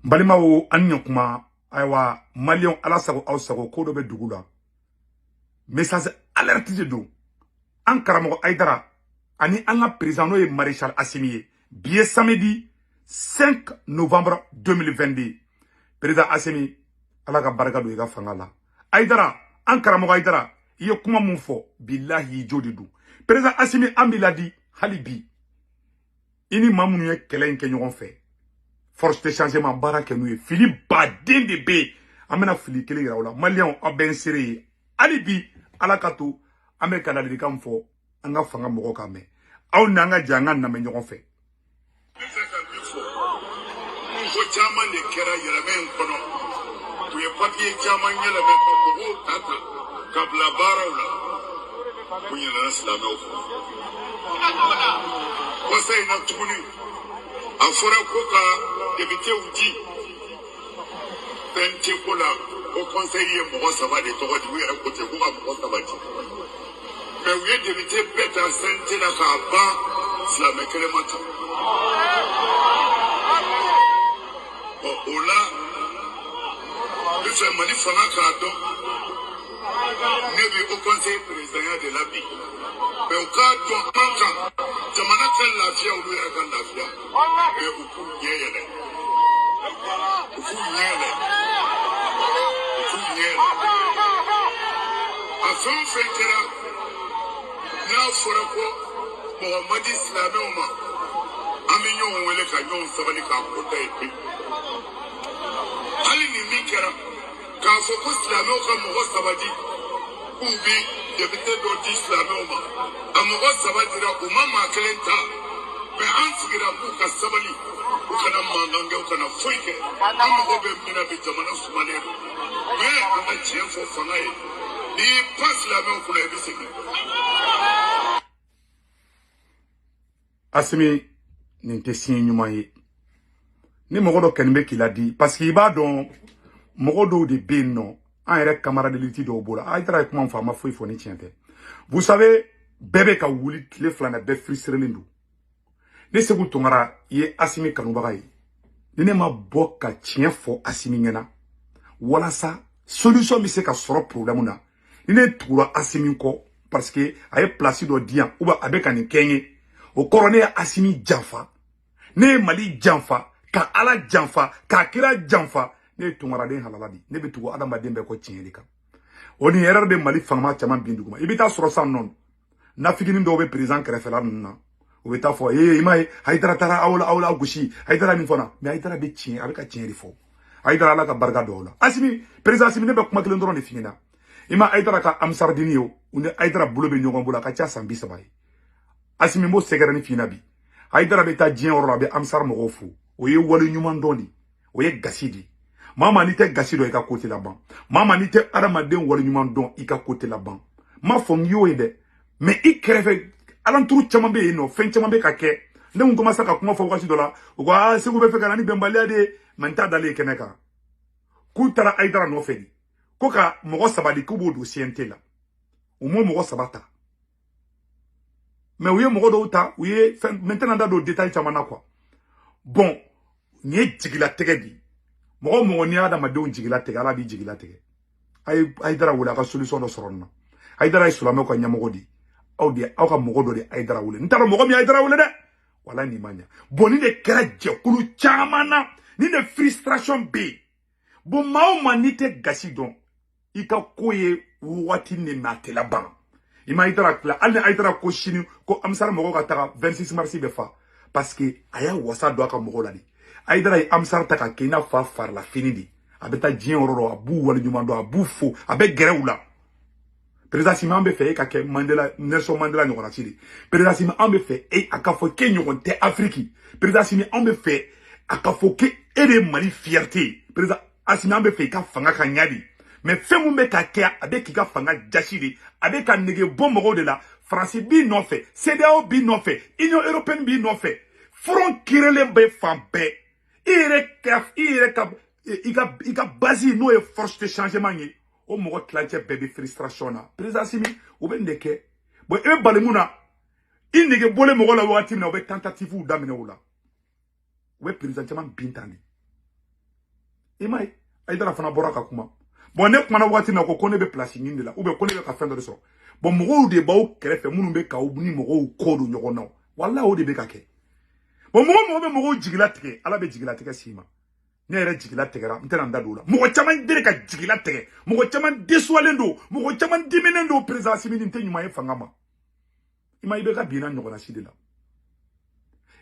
Balimaw, an ni ɲɔkuma. Ayiwa, maliyɛnw, ala sago aw sago, ko dɔ bɛ dugu la, message alerte de don. An karamɔgɔ Hayidara ani an ka président, n'o ye maréchal Assimi ye, bi ye samedi 5 novembre 2022. Président Assimi, ala ka barika don i ka fanga la. Hayidara, an karamɔgɔ Hayidara, i ye kuma mun fɔ, bilahi, i jo de don. Président Assimi, an b'i ladi hali bi, i ni maa minnu ye kɛlɛ in kɛ ɲɔgɔn fɛ, force de changement, baara kɛ n'u ye. Fili baden de bɛ yen, an bɛna fili kelen yira o la. Maliyɛnw, aw bɛ n seere ye. Hali bi, ala ka to an bɛ ka ladilikan fɔ an ka fanga mɔgɔw ka mɛn. Aw n'an ka jɛ an ka namɛn ɲɔgɔn fɛ. N bɛ fɛ ka min fɔ, ko caman de kɛra yɛlɛmɛ in kɔnɔ. U ye papiye caman yɛlɛmɛ ka mɔgɔw ta ta ka bila baaraw la. U ɲinɛna silamɛw kɔ. Kɔsa in na tuguni, a fɔra ko ka depitew di fɛn tɛ ko la, ko conseil ye mɔgɔ saba de tɔgɔ di. U yɛrɛ ko ten ko ka mɔgɔ saba di, mais u ye depite bɛɛ ta CNT la k'a ban, silamɛ kelen ma ta. Ɔ, o la, n bɛ fɛ Mali fanga k'a dɔn, ne bɛ haut conseil présidentya de la bi, mais u k'a dɔn an kan jamana ka lafiya, olu yɛrɛ ka lafiya, mais u k'u ɲɛ yɛlɛ, u k'u ɲɛ yɛlɛ, u k'u ɲɛ yɛlɛ. A fɛn o fɛn kɛra, n'a fɔra ko mɔgɔ ma di silamɛw ma, an bɛ ɲɔgɔn wele ka ɲɔgɔn sabali k'a ko da yen pewu. Hali ni min kɛra k'a fɔ ko silamɛw ka mɔgɔ saba di, k'u bi depite dɔ di silamɛw ma, a mɔgɔ saba dira, u ma maa kelen ta. Mais an sigira k'u ka sabali, u kana mankan kɛ, u kana foyi kɛ. An mago bɛ min na bi, jamana sumalen don, mais an ka tiɲɛ fɔ fanga ye, n'i y'i pan silamɛw kunna, i bɛ segin. Assimi, nin tɛ signe ɲuman ye. Ni mɔgɔ dɔ kɔni bɛ k'i ladi, parce que i b'a dɔn, mɔgɔ dɔw de bɛ yen nɔ, an yɛrɛ camarade dɔw b'o la. Hayidara ye kuma min fɔ, a ma foyi fɔ ni tiɲɛ tɛ. Vous savez, bɛɛ bɛ ka wuli tile fila na, bɛɛ frustrelen don. Ne Seku Tunkara ye Assimi kanubaga ye. Ni ne ma bɔ ka tiɲɛ fɔ Assimi ɲɛna walasa solution bɛ se ka sɔrɔ problème na, ni ne tugura Assimi kɔ parce que a ye place dɔ di yan ou bien a bɛ ka nin kɛ n ye, o kɔrɔ ne ye Assimi janfa, ne ye Mali janfa, ka Ala janfa, ka kira janfa. Ne ye Tunkaraden halala de, ne bɛ tugu adamaden bɛɛ kɔ tiɲɛ de kan. O ni erreur de Mali fangama caman bin duguma. I bɛ taa sɔrɔ sisan nɔ, nafikinin dɔw bɛ président kɛrɛfɛla ninnu na, u bɛ taa fɔ ee, i m'a ye, Hayidara taara aw la, aw la gosi, Hayidara nin fana. Mais Hayidara bɛ tiɲɛ, a bɛ ka tiɲɛ de fɔ. Hayidara, Ala ka barika don aw la. Assimi, président Assimi, ne bɛ kuma kelen dɔrɔn de f'i ɲɛna. I ma Hayidara ka Ansardini ye o, u ni Hayidara bolo bɛ ɲɔgɔn bolo, a ka ca san 30 ye. Assimi, n b'o sɛgɛrɛ ni f'i ɲɛna bi. Hayidara bɛ taa diɲɛ yɔrɔ la, a bɛ Ansar mɔgɔw fo. O ye wale ɲuman dɔn de, o ye gasi de ye. Maa maa, n'i tɛ gasi dɔn, i ka ko tɛ laban. Maa maa, n'i tɛ adamaden wale ɲuman dɔn, i ka ko tɛ laban. N m'a fɔ n y'o ye dɛ, mais i kɛrɛfɛ alentour caman bɛ yen nɔ, fɛn caman bɛ ka kɛ. Ne kun commencé ka kuma fɔ wagati dɔ la, u ko aa, Segu bɛ fɛ ka na ni bɛnbaliya de ye. Mais n t'a dalen kɛnɛ kan k'u taara Hayidara nɔfɛ de, ko ka mɔgɔ saba di, k'u b'o don CNT la. U m'o mɔgɔ saba ta, mais u ye mɔgɔ dɔw ta, u ye fɛn. Maintenant, da don détail caman na quoi. Bon, nin ye jigilatigɛ de ye. Mɔgɔ o mɔgɔ, n'i ye adamadenw jigilatigɛ, Ala b'i jigilatigɛ. A ye Hayidara wele, a ka solution dɔ sɔrɔ nin na. Hayidara ye silamɛw ka ɲɛmɔgɔ de ye. Aw de, aw ka mɔgɔ dɔ de ye Hayidara wele. N t'a dɔn mɔgɔ min ye Hayidara wele dɛ, wala nin ma ɲa. Bon, nin de kɛra jɛkulu caman na, nin de frustration bɛ yen. Bon, maa o maa, n'i tɛ gasi dɔn, i ka ko ye waati ni mais a tɛ laban. I ma Hayidara tila, hali ni Hayidara ko sini ko Ansar mɔgɔw ka taga, 26 mars bɛ fa, parce que a y'a wasa don a ka mɔgɔw la de. Hayidara ye Ansar ta ka kɛ i n'a fɔ a farila fini de. A bɛ taa diɲɛ yɔrɔ dɔ, a b'u waleɲuman dɔn, a b'u fo, a bɛ gɛrɛ u la. Président Assimi, an bɛ fɛ e ka kɛ Mandela, Nelson Mandela ɲɔgɔnna ci de. Président Assimi, an bɛ fɛ e a ka fɔ k'e ɲɔgɔn tɛ Afiriki. Président Assimi, an bɛ fɛ a ka fɔ k'e de ye Mali fierté ye. Président Assimi, an bɛ fɛ i ka fanga ka ɲa de. Mais fɛn mun bɛ ka kɛ, a bɛ k'i ka fanga jasi de, a bɛ ka nege bɔ mɔgɔw de la. Faransi b'i nɔfɛ, CEDEAO b'i nɔfɛ, Union européenne b'i nɔfɛ, front kirelen bɛ fan bɛɛ. I yɛrɛ ka i ka base, n'o ye force de changement ye, o mɔgɔ tilancɛ bɛɛ bɛ frustration na. Président Assimi, o bɛ nin de kɛ. Bon, e bɛ bali mun na? I nege bɔlen mɔgɔ la wagati min na, u bɛ tentative daminɛ o la, u bɛ président caman bin tan de. I m'a ye, Hayidara fana bɔra ka kuma. Bon, ne kumana waati min na, ko ne bɛ place ɲini de la, ou bien ko ne bɛ ka fɛn dɔ de sɔrɔ. Bon, mɔgɔw de b'aw kɛrɛfɛ minnu bɛ k'aw ni mɔgɔw kɔ don ɲɔgɔn na. Walahi, o de bɛ ka kɛ. Bon, mɔgɔ mɔgɔ bɛ mɔgɔw jigila tigɛ, Ala bɛ jigila tigɛ s'i ma. Ne yɛrɛ jigila tigɛra, n tɛna n da don o la. Mɔgɔ caman deli ka jigila tigɛ, mɔgɔ caman déçulen don, mɔgɔ caman diminen don. Président Assimi, nin tɛ ɲuman ye fanga ma. I ma, i bɛ ka binna ɲɔgɔnna si de la.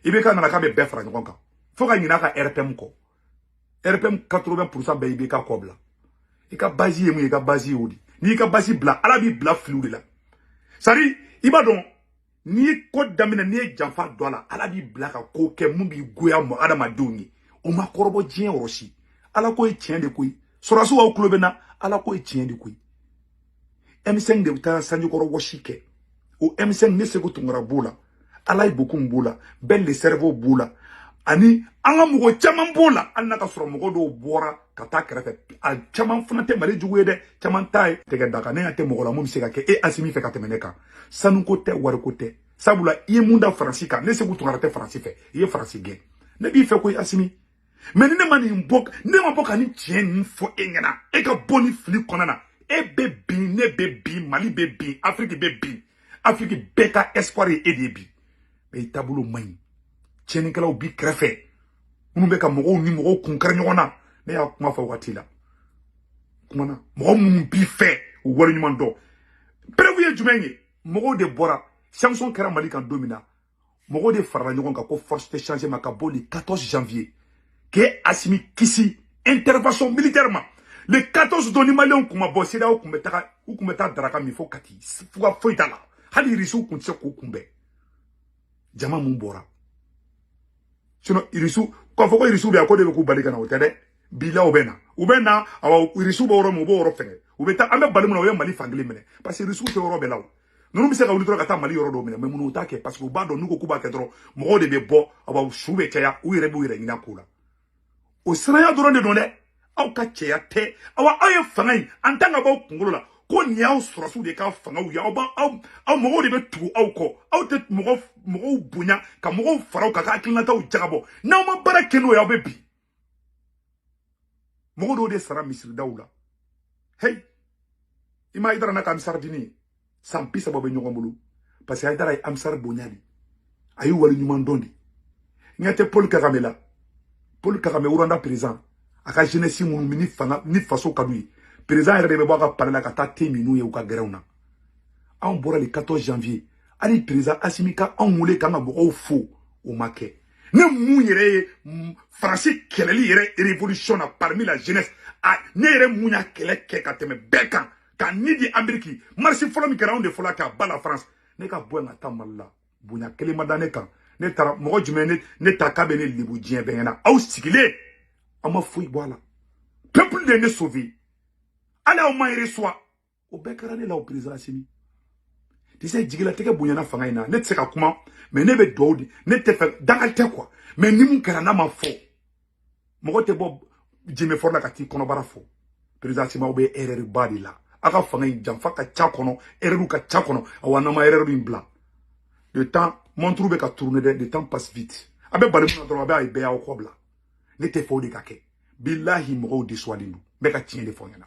I bɛ ka nana k'a bɛ bɛɛ fara ɲɔgɔn kan fo ka ɲinɛ a ka RPM kɔ. RPM 80% bɛɛ i bɛ ka kɔ bila. I ka base ye mun ye? I ka base y'o de. N'i ka base bila, Ala b'i bila filiw de la. C'est à dire, i b'a dɔn, n'i ye ko daminɛ, n'i ye janfa don a la, Ala b'i bila ka ko kɛ mun b'i goya mɔ adamadenw ye. O ma kɔrɔbɔ diɲɛ yɔrɔ si. Ala ko ye tiɲɛ de koyi. Sɔrɔdasiw, aw tulo bɛ na, Ala ko ye tiɲɛ de koyi. M5 de bɛ taa sanjikɔrɔ wɔsi kɛ. O M5, ne Segu Tunkara b'o la, Alayi Bokum b'o la, Ben le Cerveau b'o la, ani an ka mɔgɔ caman b'o la. Hali n'a ka sɔrɔ mɔgɔ dɔw bɔra ka taa kɛrɛfɛ, a caman fana tɛ Mali jugu ye dɛ, caman ta ye tɛgɛ da kan. Ne ɲɛ tɛ mɔgɔ la mun bɛ se ka kɛ e Asimi fɛ ka tɛmɛ ne kan. Sanuko tɛ, wariko tɛ, sabula i ye mun da Faransi kan? Ne Segu Tunkara tɛ Faransi fɛ, i ye Faransi gɛn. Ne b'i fɛ koyi, Asimi. Mais ni ne ma nin bɔ, ne ma bɔ ka nin tiɲɛ nin fɔ e ɲɛna, e ka bɔ ni fili kɔnɔna na, e bɛ bin, ne bɛ bin, Mali bɛ bin, Afiriki bɛ bin. Afiriki bɛɛ ka espoir ye e de ye bi. Mais i taabolo man ɲi. Tiɲɛnikɛlaw b'i kɛrɛfɛ minnu bɛ ka mɔgɔw ni mɔgɔw kun kari ɲɔgɔn na. Ne y'a kuma fɔ waati la, kumana mɔgɔ minnu b'i fɛ, u waleɲuman dɔn. Preuve ye jumɛn ye? Mɔgɔw de bɔra, sanction kɛra Mali kan don min na, mɔgɔw de farala ɲɔgɔn kan ko force de changement ka bɔ le 14 janvier k'e Asimi kisi intervention militaire ma. Le 14 don, ni Maliyɛnw kun ma bɔ, CEDEAO kun bɛ taga, u kun bɛ taa daraka min fo Kati, fuga foyi t'a la. Hali Irisiw kun tɛ se k'u kunbɛn. Jama mun bɔra? Sinon Irisiw k'a fɔ ko Irisiw bɛ yan, ko de bɛ k'u bali ka na, o tɛ dɛ. Bilaw bɛ na, u bɛ na. Awa, Irisiw bɛ yɔrɔ min, u b'o yɔrɔ fɛngɛ. U bɛ taa, an bɛ bali mun na, u ye Mali fankelen minɛ, parce que Irisiw tɛ yɔrɔ bɛɛ la. O ninnu bɛ se ka wuli dɔrɔn ka taa Mali yɔrɔ dɔw minɛ. Mais mun, u t'a kɛ? Parce que u b'a dɔn, n'u ko k'u b'a kɛ dɔrɔn, mɔgɔw de bɛ bɔ. Awa, su bɛ caya, u yɛrɛ b'u yɛrɛ ɲini a ko la. O siranya dɔrɔn de don dɛ, aw ka cɛya tɛ. Awa, aw ye fanga in en tant que b'aw kunkolo la ko nin y'aw sɔrɔsiw de ka fangaw ye, aw b'a aw mɔgɔw de bɛ tugu aw kɔ. Aw tɛ mɔgɔ mɔgɔw bonya ka mɔgɔw fara aw kan ka hakilinataw jagabɔ. N'aw ma baara kɛ n'o ye, aw bɛ bin. Mɔgɔ dɔw de sara misiridaw la. Hey, i ma Hayidara n'a ka Ansardini ye, san 30 bɛ ɲɔgɔn bolo, parce que Hayidara ye Ansar bonya de, a ye wale ɲuman dɔn de. Ɲɛ tɛ Paul Kagame la? Paul Kagame, Rwanda président, a ka jeunesse minnu ni fanga ni faso ka d'u ye, président yɛrɛ de bɛ bɔ a ka palais la ka taa te min n'u ye u ka gɛrɛnw na. Anw bɔra le 14 janvier, hali président Asimi ka anw wele k'an ka mɔgɔw fo, o ma kɛ. Ne mun yɛrɛ ye Faransi kɛlɛli yɛrɛ révolution na parmi la jeunesse, a ne yɛrɛ mun y'a kɛlɛ kɛ ka tɛmɛ bɛɛ kan, ka ni di Amérique, marche fɔlɔ min kɛra, anw de fɔlɔ k'a ba la France. Ne ka bɔ yen ka taa Mali la, bonya kelen ma da ne kan. Ne taara mɔgɔ jumɛn ne ta k'a bɛ ne lebu diɲɛ bɛɛ ɲɛna? Aw sigilen, aw ma foyi bɔ a la. Peuple de ye ne sauver, hali aw ma reçoit. O bɛɛ kɛra ne la. O président Asimi, tu sais, jigilatigɛ bonyana fanga in na. Ne tɛ se ka kuma, mais ne bɛ dugawu de. Ne tɛ fɛ dangali tɛ quoi, mais ni mun kɛra n'a ma fɔ, mɔgɔ tɛ bɔ jɛmɛfɔrɔ la ka t'i kɔnɔbara fɔ. Président Asimi, aw bɛ erreur ba de la. Aw ka fanga in, janfa ka ca kɔnɔ, erreur ka ca kɔnɔ. Awa, n'an ma erreur in bila, le temps, montre bɛ ka tourner dɛ, le temps passe vite. A bɛ bali mun na dɔrɔn, a bɛ a bɛɛ y'aw kɔ bila. Ne tɛ fɛ o de ka kɛ. Bilahi, mɔgɔw déçualen don. N bɛ ka tiɲɛ de fɔ ɲɛna.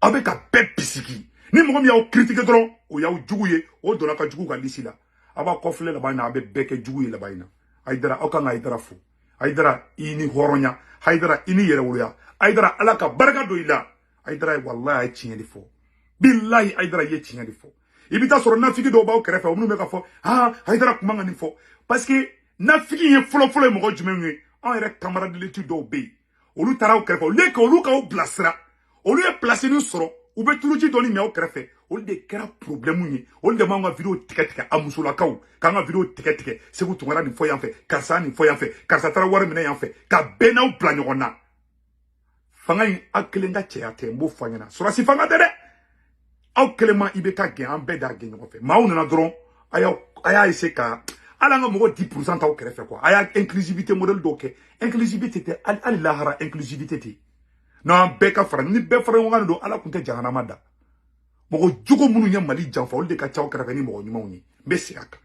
Aw bɛ ka bɛɛ bisigi. Ni mɔgɔ min y'aw critiquer dɔrɔn, o y'aw jugu ye, o donna ka jugu ka liste la. A b'a kɔfilɛ laban in na, a bɛ bɛɛ kɛ jugu ye laban in na. Hayidara, aw kan ka Hayidara fo. Hayidara, i ni hɔrɔnya. Hayidara, i ni yɛrɛwoloya. Hayidara, Ala ka barika don i la. Hayidara ye, walahi, a ye tiɲɛ de fɔ. Bilahi, Hayidara, i ye tiɲɛ de fɔ. I bɛ taa sɔrɔ nafigi dɔw b'aw kɛrɛfɛ, o minnu bɛ ka fɔ aa, Hayidara kun man ka nin fɔ, parce que nafigi ye fɔlɔfɔlɔ ye mɔgɔ jumɛnw ye? Anw yɛrɛ camarade dɔw bɛ yen, olu taara aw kɛrɛfɛ, olu que olu k'aw bilasira, olu ye place nin sɔrɔ, u bɛ tuluji dɔɔni min aw kɛrɛfɛ, olu de kɛra problème ye. Olu de b'an ka vidéo tigɛ tigɛ, a musolakaw k'an ka vidéo tigɛ tigɛ. Segu Tunkara nin fɔ yan fɛ, karisa nin fɔ yan fɛ, karisa taara wari minɛ yan fɛ, ka bɛɛ n'aw bila ɲɔgɔn na. Fanga in, aw kelen ka cɛya tɛ, n b'o fɔ a ɲɛna. Sɔrɔsi fanga tɛ dɛ, aw kelen ma i bɛ ka gɛn, an bɛɛ d'a gɛn ɲɔgɔn fɛ. Maaw nana dɔrɔn, a y'a essayer ka hali an ka mɔgɔ 10% t'aw kɛrɛfɛ quoi. A y'a inclusivité modèle dɔw kɛ. Inclusivité tɛ hali lahara, inclusivité tɛ. N'an bɛɛ ka fara, ni bɛɛ fara ɲɔgɔn kan don, Ala tun tɛ jahanama da. Mɔgɔ jugu minnu ye Mali janfa, olu de ka ca aw kɛrɛfɛ ni mɔgɔ ɲumanw ye. N bɛ segin a kan,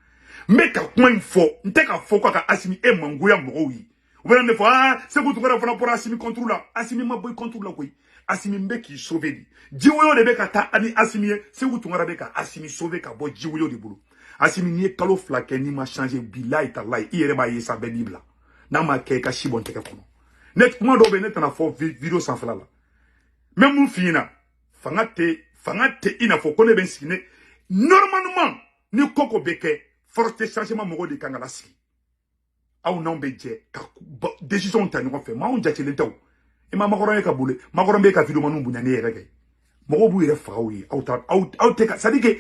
n bɛ ka kuma in fɔ, n tɛ ka fɔ k'a ka Asimi e mangoya mɔgɔw ye. U bɛna ne fɔ, aa, Sekou Tounkara fana bɔra Assimi contre la. Assimi ma bɔ i contre la koyi. Assimi bɛ k'i sauver de. Jiwoyo de bɛ ka taa ani Assimi ye. Sekou Tounkara bɛ ka Assimi sauver ka bɔ jiwoyo de bolo. Assimi, n'i ye kalo 2 kɛ, n'i ma changer, bilayi talayi, i yɛrɛ b'a ye sa, bɛɛ b'i bila. N'a ma kɛ, i ka si bɔ n tɛgɛ kɔnɔ. Ne kuma dɔw bɛ yen, ne tɛna fɔ vidéo sanfɛla la. N bɛ mun f'i ɲɛna? Fanga tɛ i n'a fɔ ko ne bɛ n sigi. Ne normalement, ni ko ko bɛ kɛ, force de changement mɔgɔw de kan ka lasigi. Aw n'anw bɛ jɛ ka décision ta ɲɔgɔn fɛ. Maa anw jatelen tɛ o. I ma Macron ye ka boli, Macron bɛ ka vidéomanw bonya ne yɛrɛ kɛ. Mɔgɔw b'u yɛrɛ faga aw ye. Aw ta aw tɛ ka, c'est à dire que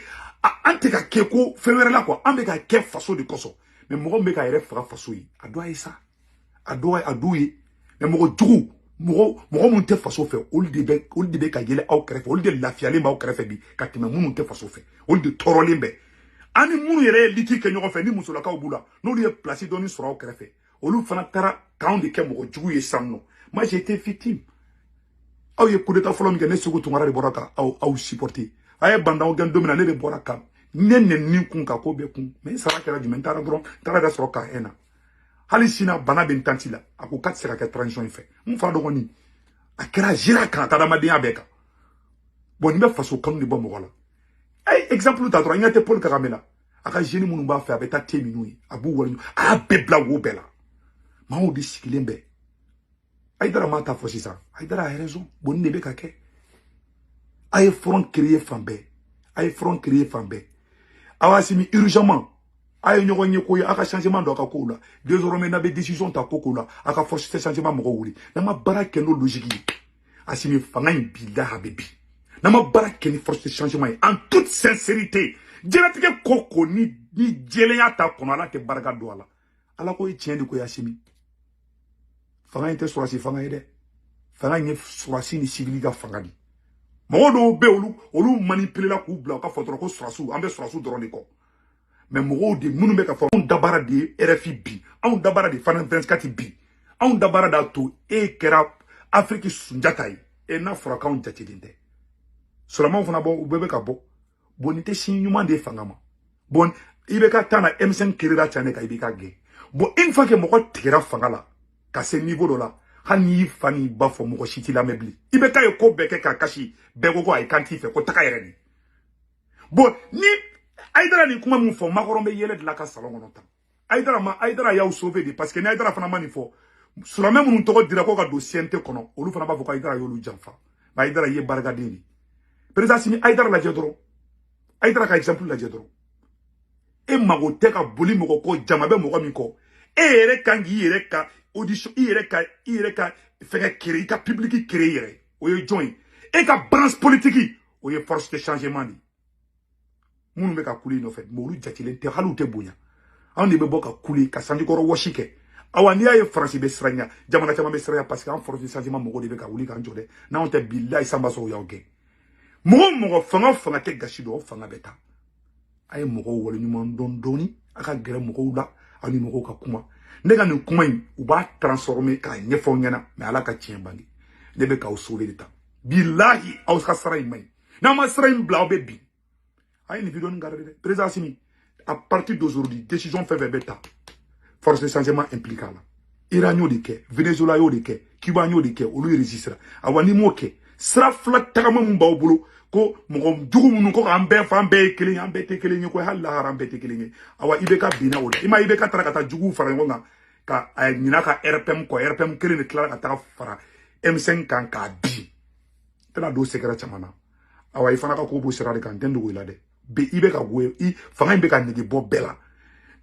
an tɛ ka kɛ ko fɛn wɛrɛ la quoi. An bɛ ka kɛ faso de kosɔn. Mais mɔgɔ min bɛ ka yɛrɛ faga faso ye, a dɔ ye sa, a dɔ a dɔw ye. Mais mɔgɔ jugu, mɔgɔ minnu tɛ faso fɛ, olu de bɛ ka yɛlɛ aw kɛrɛfɛ. Olu de lafiyalen b'aw kɛrɛfɛ bi ka tɛmɛ minnu tɛ faso fɛ. Olu de tɔɔrɔlen bɛ. An ni minnu yɛrɛ ye lutte kɛ ɲɔgɔn fɛ, ni musolakaw b'u la, n'olu ye place dɔɔni sɔrɔ aw kɛrɛfɛ, olu fana taara k'anw de kɛ mɔgɔ jugu ye sisan nɔ. Moi, j'ai été victime. Aw ye coup d'état fɔlɔ min kɛ, ne Sekou Tounkara de bɔra ka aw supporter. A ye bandaw gɛn don min na, ne de bɔra ka ne nɛni kun ka ko bɛɛ kun. Mais n sara kɛra jumɛn? N taara dɔrɔn, n taara ka sɔrɔ ka na. Hali sini bana bɛ n tanti la. A ko k'a tɛ se ka kɛ transition in fɛ. N fa dɔgɔnin, a kɛra zira kan, a ka adamadenya bɛɛ kan. Bon, nin bɛ faso kanu de bɔ mɔgɔ la. A ye exemple ta dɔrɔn, i ɲɛ tɛ Paul Kagame la, a ka jeunes minnu b'a fɛ, a bɛ taa te minnu ye, a b'u wari, a y'a bɛɛ bila wo bɛɛ la. Maaw de sigilen bɛ. Hayidara m'a ta fɔ sisan. Hayidara a raison. Bon, nin de bɛ ka kɛ. A ye front créer fan bɛɛ, a ye front créer fan bɛɛ. Aw Assimi, urgemment, a ye ɲɔgɔn ye ko ye, a ka changement don a ka kow la. Désormais, n'a bɛ décision ta ko ko la, a ka force de changement mɔgɔw wuli. N'a ma baara kɛ n'o logique ye, Assimi, fanga in bilahi a bɛ bi. N'a ma baara kɛ ni force de changement ye, en toute sincérité, diɲɛlatigɛ ko ko ni jɛlenya t'a kɔnɔ, Ala tɛ barika don a la. Ala ko ye tiɲɛ de ko ye. Assimi, fanga in tɛ sɔrɔsi fanga ye dɛ. Fanga in ye sɔrɔsi ni civil ka fanga de. Mɔgɔ dɔw bɛ, olu manipuler la k'u bila u ka fɔ dɔrɔn ko sɔrɔsiw, an bɛ sɔrɔsiw dɔrɔn de kɔ. Mais mɔgɔw de minnu bɛ ka fɔ, anw dabara de ye RFI bi, anw dabara de France 24 bi, anw dabara d'a to e kɛra Afiriki Sunjata ye. E n'a fɔra k'anw jatelen tɛ, sɔrɔmaw fana bɔ, u bɛɛ bɛ ka bɔ. Bon, nin tɛ signe ɲuman de ye fanga ma. Bon, i bɛ ka taa na M5 kerela ca ne kan, i b'i ka gɛn. Bon, une fois que mɔgɔ tigɛra fanga la ka se niveau dɔ la, hali n'i y'i fa n'i ba fɔ, mɔgɔ si t'i lamɛn bilen. I bɛ taa ye ko bɛɛ kɛ k'a kasi, bɛɛ ko ko ayi, k'an t'i fɛ, ko taga yɛrɛ de. Bon, ni Hayidara nin kuma mun fɔ, Macron bɛ yɛlɛ de la ka salon kɔnɔ tan. Hayidara ma, Hayidara y'aw sauver de, parce que ni Hayidara fana ma nin fɔ, silamɛ minnu tɔgɔ dira ko ka don CNT kɔnɔ, olu fana b'a fɔ ko Hayidara y'olu janfa. Mais Hayidara ye barikaden de. Président Assimi, Hayidara lajɛ dɔrɔn, Hayidara ka exemple lajɛ dɔrɔn. E mago tɛ ka boli mɔgɔ kɔ, jama bɛ mɔgɔ min kɔ. E yɛrɛ kan k'i yɛrɛ ka audition, i yɛrɛ ka fɛngɛ créer, i ka public créer i yɛrɛ. O ye jɔn ye? E ka branche politique, o ye force de changement de ye. Minnu bɛ ka kule i nɔfɛ, mais olu jatelen tɛ, hali u tɛ bonya. Anw de bɛ bɔ ka kule ka sanjikɔrɔ wɔsi kɛ. Awa, n'i y'a ye Faransi bɛ siran, jamana caman bɛ siran, parce que an force de changement mɔgɔw de bɛ ka wuli k'an jɔ dɛ. N'anw tɛ, bilahi, san b'a sɔrɔ u y'aw gɛn. Mɔgɔ o mɔgɔ, fanga o fanga tɛ gasi dɔn, o fanga bɛ taa. A ye mɔgɔw waleɲuman dɔn dɔɔni, a ka gɛrɛ mɔgɔw la, aw ni mɔgɔw ka kuma. Ne ka nin kuma in, u b'a transformer k'a ɲɛfɔ aw ɲɛna. Mais Ala ka tiɲɛ bange, ne bɛ k'aw sauver de ta. Bilahi, aw ka sara in man ɲi. N'aw ma sira in bila, aw bɛ bin. A ye nin vidéo nin garder dɛ. Président Assimi, à partir d'aujourd'hui, décision fɛn fɛn bɛ ta, force de changement impliqué a la. Iran y'o de kɛ, Venezuela y'o de kɛ, Cuba y'o de kɛ, olu résister. Awa, ni m'o kɛ, sira fila tagama mun b'aw bolo, ko mɔgɔ jugu minnu ko k'an bɛɛ fɔ, an bɛɛ ye kelen ye, an bɛɛ tɛ kelen ye ko hali lahara, an bɛɛ tɛ kelen ye. Awa, IBK binna o la. I ma IBK taara ka taa juguw fara ɲɔgɔn kan ka a ɲina ka RPM kɔ. RPM kelen de tilara ka taga fara M5 kan k'a bin. Tɛna don sɛgɛrɛ caman na. Awa, i fana ka ko b'o sira de kan. N tɛ dogo i la dɛ. Bi i bɛ ka go i fanga in bɛ ka nege bɔ bɛɛ la.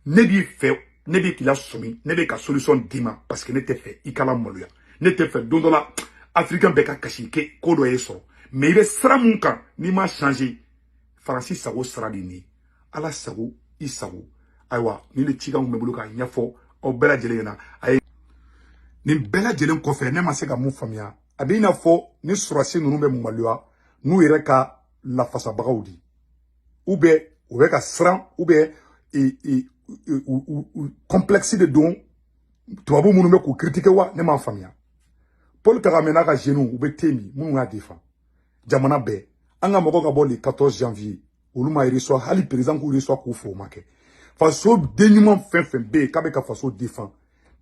Ne b'i fɛ, ne bɛ k'i la sɔmi, ne bɛ ka solution d'i ma, parce que ne tɛ fɛ i kala maloya. Ne tɛ fɛ don dɔ la africain bɛɛ ka kasi ke ko dɔ ye sɔrɔ. Mais i bɛ sira mun kan, n'i ma changer, Faransi sago sira de nin ye. Ala sago, i sago. Ayiwa, nin de cikan kun bɛ bolo k'a ɲɛfɔ aw bɛɛ lajɛlen ɲɛna. A ye nin bɛɛ lajɛlen kɔfɛ, ne ma se ka mun faamuya? A bɛ i n'a fɔ ni sɔrɔsi ninnu bɛ maloya n'u yɛrɛ ka lafasabagaw di, ou bien u bɛ ka siran, ou bien complexe de don tubabu minnu bɛ k'u critiquer wa. Ne m'a faamuya. Paul Kagame n'a ka jeunes, u bɛ te min, minnu y'a défend jamana bɛɛ, an ka mɔgɔ ka bɔ le 14 janvier, olu ma reçoit. Hali président k'u reçoit k'u fo, o ma kɛ. Faso den ɲuman fɛn fɛn bɛ yen k'a bɛ ka faso défend.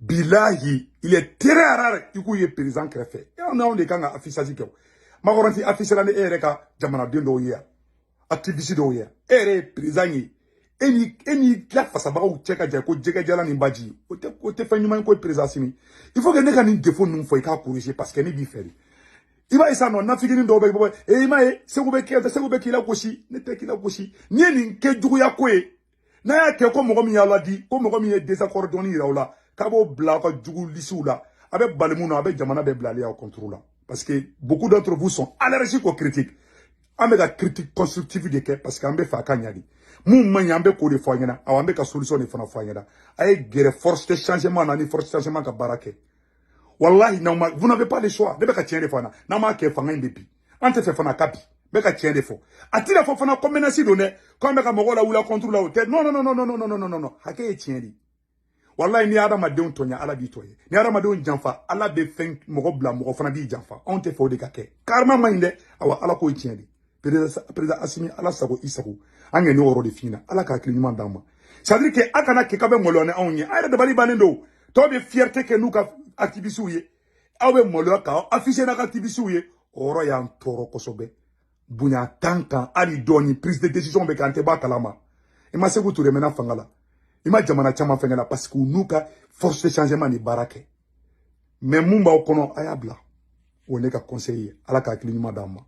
Bilahi, il est très rare i k'u ye président kɛrɛfɛ. Anw de kan ka affichage kɛ. O Macron ti affiché la ni e yɛrɛ ka jamanaden dɔw ye yan, activiste dɔw ye yan. E yɛrɛ ye président ye, e ni la fasabagaw cɛ ka jan ko jɛgɛjalan ni baji. O tɛ fɛn ɲuman ye ko président Assimi. Il faut que ne ka nin défaut ninnu fɔ, i k'a corriger, parce que ne b'i fɛ de. I b'a ye sisan nɔ, nafikinin dɔw bɛ bɔ e, i m'a ye, Segu bɛ kɛ, Segu bɛ k'i la gosi. Ne tɛ k'i la gosi. N'i ye nin kɛ juguya ko ye, n'a y'a kɛ ko mɔgɔ min y'a ladi, ko mɔgɔ min ye désaccord dɔɔni yira aw la, k'a b'o bila aw ka jugu lisiw la, a bɛ bali mun na, a bɛ jamana bɛɛ bilali aw contre la, parce que beaucoup d'entre vous sont allergiques aux critiques. An bɛ ka critique constructive de kɛ, parce que an bɛ fɛ a ka ɲa de. Mun man ɲi, an bɛ k'o de fɔ an ɲɛna. Awɔ, an bɛ ka solution de fana fɔ an ɲɛna. A ye gɛrɛ force de changement na, ni force de changement ka baara kɛ. Wallahi, n'aw ma, vous n'avez pas le choix. Ne bɛ ka tiɲɛ de fɔ an na. N'an m'a kɛ, fanga in bɛ bi. An tɛ fɛ fana a ka bi. N bɛ ka tiɲɛ de fɔ. A tɛna fɔ fana ko menace don dɛ, k'an bɛ ka mɔgɔw lawuli a contre la. O tɛ. Non, non, non, non, non, non, non, non, non. Hakɛ ye tiɲɛ de ye. Wallahi, ni hadamadenw tɔɲa, Ala b'i tɔɲɛ. Ni hadamadenw janfa, Ala bɛ fɛn mɔgɔ bila, mɔgɔ fana b'i janfa. Anw tɛ fɛ o de ka kɛ. Karima man ɲi dɛ. Awa, Ala k'o ye tiɲɛ de. Président Assimi, Ala sago, i sago. An kɛ nin yɔrɔ de f'i ɲɛna. Ala ka hakili ɲuman d'an ma. C'est à dire que a kana kɛ k'a bɛ maloya ni anw ye. An yɛrɛ dabali bannen don. Tɔw bɛ fierté kɛ n'u ka activistes ye, aw bɛ maloya k'aw afficher n'a ka activistes ye. O yɔrɔ y'an tɔɔrɔ kosɛbɛ. Bonya t'an kan hali dɔɔni. Prise de décision bɛ kɛ, an tɛ bɔ a kalama. I ma Sékou Touré mɛnna fanga la, i ma jamana caman fɛngɛ la, parce que u n'u ka force de changement de baara kɛ. Mais mun b'aw kɔnɔ, a y'a bila. O ye ne ka conseil ye. Ala ka hakili ɲuman d'an ma.